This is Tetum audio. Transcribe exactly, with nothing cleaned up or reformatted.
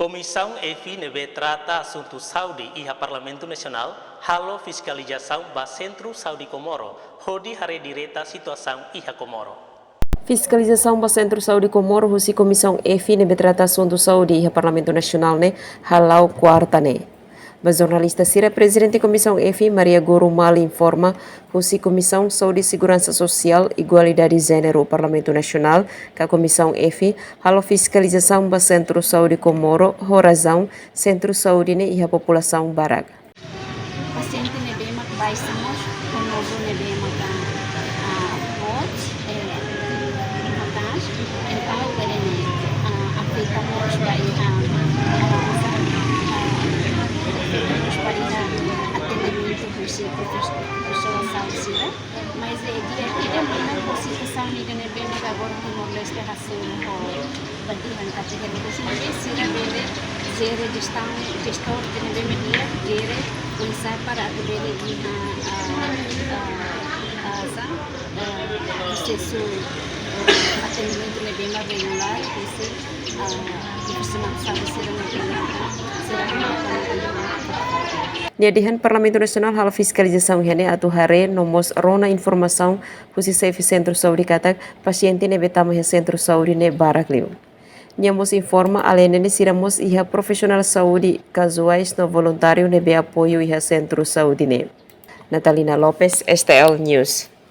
Komisaun F ne'ebé trata asuntu saúde iha Parlamentu Nasionál halo fiskalizasaun ba Sentru Saúde Comoro, hodi haree direta situasaun iha Comoro. Fiskalizasaun ba Sentru Saúde Comoro husi Komisaun F ne'ebé trata asuntu saúde iha Parlamentu Nasionál ne'e hala'o kuarta ne'e. Ba jornalista sira, Prezidente Komisaun F, Maria Guru Mali, informa husi Komisaun Saúde, Seguransa Sosiál, Igualdade Jéneru Parlamentu Nasionál, ka Komisaun F, halo fiskalizasaun ba Sentru Saúde Comoro, ho razaun sentru saúde ne'e iha populasaun barak. Pasiente ne'ebé mak baixa mós, ho nódulu ne'ebé mak, ah, boot, eh, maka'as, entaun bele ne'e, ah, afeta mós ba iha, ah, ah, afeta mós ba iha atendimentu husi profes-, profesionál saúde sira. Mas, eh, di'ak ida memang husi situasaun ida ne'ebé mak agora Timor-Leste hasoru ho badihan kategoria husi ne'ebé sira bele jere jestaun, jestór ida ne'ebé mak di'ak, jere oinsá para atu bele iha, ah, ah, ah, sa, ah, prosesu, ah, atendimentu ne'ebé mak regulár, husi, ah, profesionál saúde sira ne'ebé mak, sira mak. Nia dehan Parlamentu Nasionál halo fiskalizasaun iha ne'e atu haree no mós rona informasaun husi xefe sentru saúde katak pasiente ne'ebé tama iha sentru saúde ne'e barak liu. Nia mós informa, aleinde ne'e sira mós iha profesionál saúde kazuais no voluntáriu ne'ebé apoiu iha sentru saúde ne'e. Natalina Lopes, S T L News.